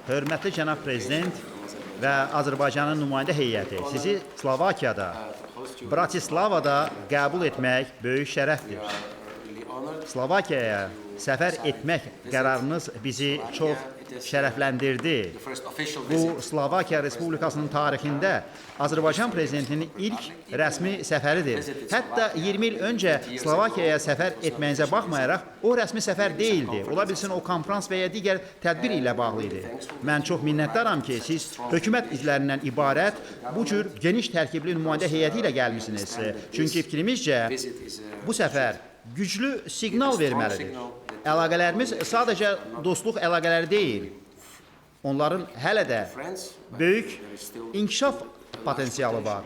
Hörmətli cənab prezident və Azərbaycanın nümayəndə heyəti, sizi Slovakiyada, Bratislavada qəbul etmək böyük şərəfdir. Slovakiyaya səfər etmək qərarınız bizi çox şərəfləndirdi. Bu, Slovakiya Respublikasının tarixində Azərbaycan prezidentinin ilk rəsmi səfəridir. Hətta 20 il öncə Slovakiyaya səfər etməyinizə baxmayaraq, o rəsmi səfər deyildi. Ola bilsin, o konfrans və ya digər tədbir ilə bağlı idi. Mən çox minnətdaram ki, siz hökumət üzvlərindən ibarət bu cür geniş tərkibli nümayəndə heyəti ilə gəlmisiniz. Çünki fikrimizcə bu səfər güclü siqnal verməlidir. Əlaqələrimiz sadəcə dostluq əlaqələri deyil. Onların hələ də böyük inkişaf potensialı var.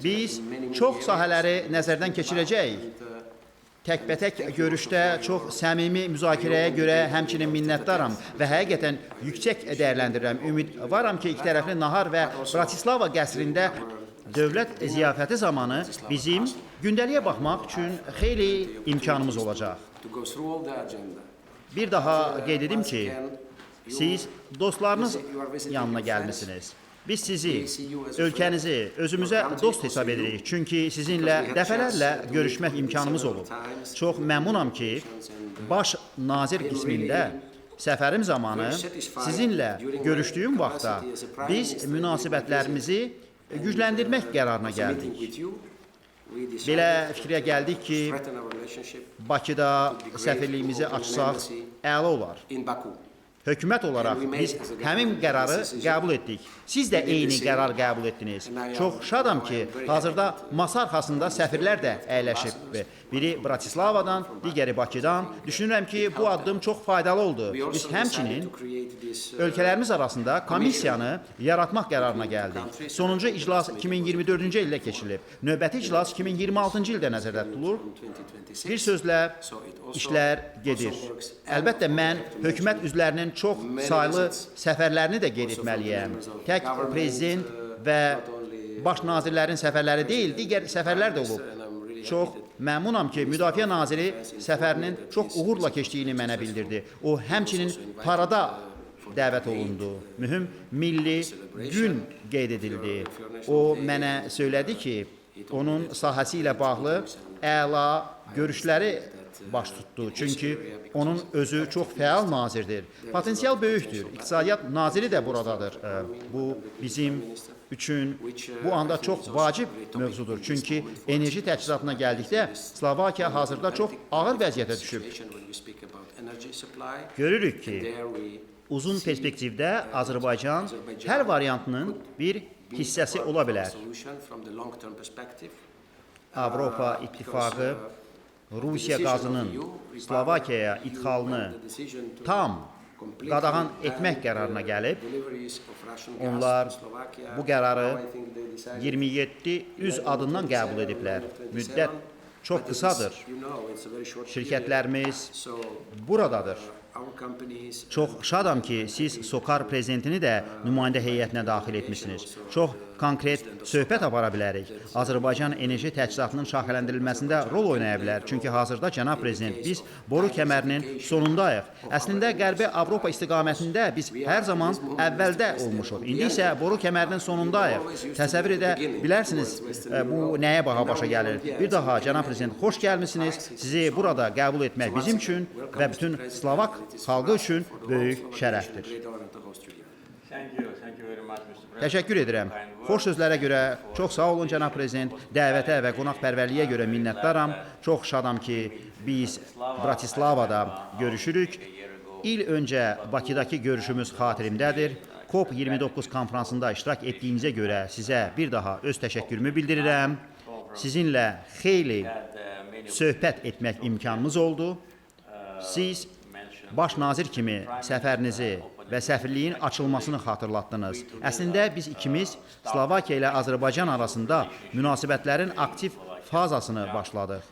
Biz çox sahələri nəzərdən keçirəcəyik. Təkbətək görüşdə çox səmimi müzakirəyə görə həmçinin minnətdaram və həqiqətən yüksək dəyərləndirirəm. Ümidvaram ki, iki tərəfli nahar və Bratislava qəsrində dövlət ziyafəti zamanı bizim gündəliyə baxmaq üçün xeyli imkanımız olacaq. Bir daha qeyd edim ki, siz dostlarınız yanına gəlmisiniz. Biz sizi, ölkənizi özümüzə dost hesab edirik. Çünki sizinlə dəfələrlə görüşmək imkanımız olub. Çox məmnunam ki, baş nazir qismində səfərim zamanı sizinlə görüşdüyüm vaxtda biz münasibətlərimizi gücləndirmək qərarına gəldik. Belə fikrə gəldik ki, Bakıda səfirliyimizi açsaq əla olar. Hökumət olaraq biz həmin qərarı qəbul etdik. Siz də eyni qərar qəbul etdiniz. Çox şadam ki, hazırda masa arxasında səfirlər də əyləşib. Biri Bratislavadan, digəri Bakıdan. Düşünürəm ki, bu addım çox faydalı oldu. Biz həmçinin ölkələrimiz arasında komissiyanı yaratmaq qərarına gəldik. Sonuncu iclas 2024-cü ildə keçirilib. Növbəti iclas 2026-cı ildə nəzərdə tutulur. Bir sözlə, işlər gedir. Əlbəttə, mən hökumət üzvlərinin çox saylı səfərlərini də qeyd etməliyəm. Tək prezident və baş nazirlərin səfərləri deyil, digər səfərlər də olub. Çox məmnunam ki, Müdafiə naziri səfərinin çox uğurla keçdiyini mənə bildirdi. O, həmçinin parada dəvət olundu. Mühüm milli gün qeyd edildi. O, mənə söylədi ki, onun sahəsi ilə bağlı əla görüşləri baş tutdu. Çünki onun özü çox fəal nazirdir. Potensial böyükdür. İqtisadiyyat naziri də buradadır. Bu bizim üçün bu anda çox vacib mövzudur. Çünki enerji təchizatına gəldikdə Slovakiya hazırda çox ağır vəziyyətə düşüb. Görürük ki, uzun perspektivdə Azərbaycan hər variantının bir hissəsi ola bilər. Avropa İttifaqı Rusiya qazının Slovakiyaya idxalını tam qadağan etmək qərarına gəlib. Onlar bu qərarı 27 üz adından qəbul ediblər. Müddət çox qısadır. Şirkətlərimiz buradadır. Çox şadam ki, siz SOCAR prezidentini də nümayəndə heyətinə daxil etmisiniz. Çox konkret söhbət apara bilərik. Azərbaycan enerji təchizatının şaxələndirilməsində rol oynaya bilər. Çünki hazırda, cənab prezident, biz boru kəmərinin sonundayıq. Əslində, Qərbi Avropa istiqamətində biz hər zaman əvvəldə olmuşuq. İndi isə boru kəmərinin sonundayıq. Təsəvvür edə bilərsiniz, bu nəyə baha başa gəlir. Bir daha, cənab prezident, xoş gəlmisiniz. Sizi burada qəbul etmək bizim üçün və bütün Slovak xalqı üçün böyük şərəfdir. Təşəkkür edirəm. Xoş sözlərə görə çox sağ olun, cənab prezident. Dəvətə və qonaqpərvərliyə görə minnətdaram. Çox şadam ki, biz Bratislavada görüşürük. İl öncə Bakıdakı görüşümüz xatirimdədir. COP29 konfransında iştirak etdiyinizə görə sizə bir daha öz təşəkkürümü bildirirəm. Sizinlə xeyli söhbət etmək imkanımız oldu. Siz baş nazir kimi səfərinizi və səfirliyin açılmasını xatırlatdınız. Əslində biz ikimiz Slovakiya ilə Azərbaycan arasında münasibətlərin aktiv fazasını başladıq.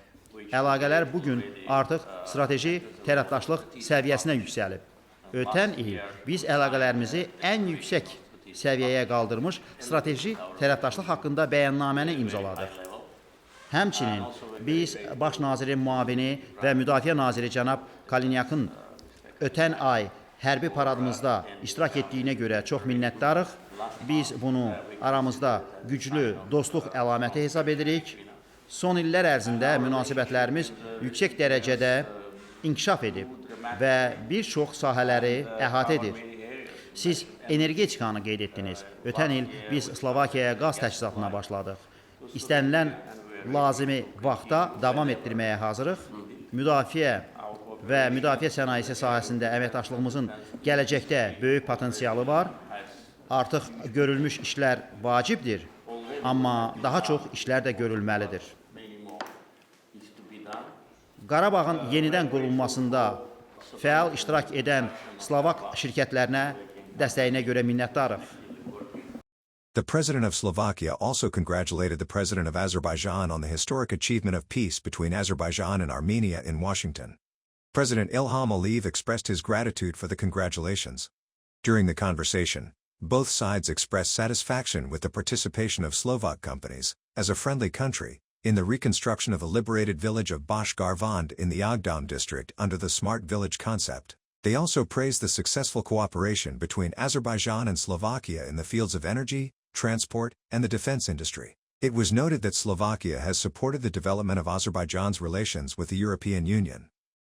Əlaqələr bu gün artıq strateji tərəfdaşlıq səviyyəsinə yüksəlib. Ötən il biz əlaqələrimizi ən yüksək səviyyəyə qaldırmış strateji tərəfdaşlıq haqqında bəyannaməni imzaladıq. Həmçinin biz Baş nazirin müavini və Müdafiə naziri cənab Kalinyakın ötən ay hərbi paradımızda iştirak etdiyinə görə çox minnətdarıq. Biz bunu aramızda güclü dostluq əlaməti hesab edirik. Son illər ərzində münasibətlərimiz yüksək dərəcədə inkişaf edib və bir çox sahələri əhatə edir. Siz energetikanı qeyd etdiniz. Ötən il biz Slovakiyaya qaz təchizatına başladıq. İstənilən lazımi vaxtda davam etdirməyə hazırıq. Müdafiə və müdafiə sənayesi sahəsində əməkdaşlığımızın gələcəkdə böyük potensialı var. Artıq görülmüş işlər vacibdir, amma daha çox işlər də görülməlidir. Many more is to be done. Qarabağın yenidən qurulmasında fəal iştirak edən Slovak şirkətlərinə dəstəyinə görə minnətdarıq. The President of Slovakia also congratulated the President of Azerbaijan on the historic achievement of peace between Azerbaijan and Armenia in Washington. President Ilham Aliyev expressed his gratitude for the congratulations. During the conversation, both sides expressed satisfaction with the participation of Slovak companies, as a friendly country, in the reconstruction of the liberated village of Bash Garvand in the Agdam district under the Smart Village concept. They also praised the successful cooperation between Azerbaijan and Slovakia in the fields of energy, transport, and the defense industry. It was noted that Slovakia has supported the development of Azerbaijan's relations with the European Union.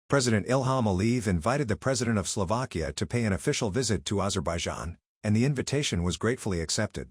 President Ilham Aliyev invited the President of Slovakia to pay an official visit to Azerbaijan, and the invitation was gratefully accepted.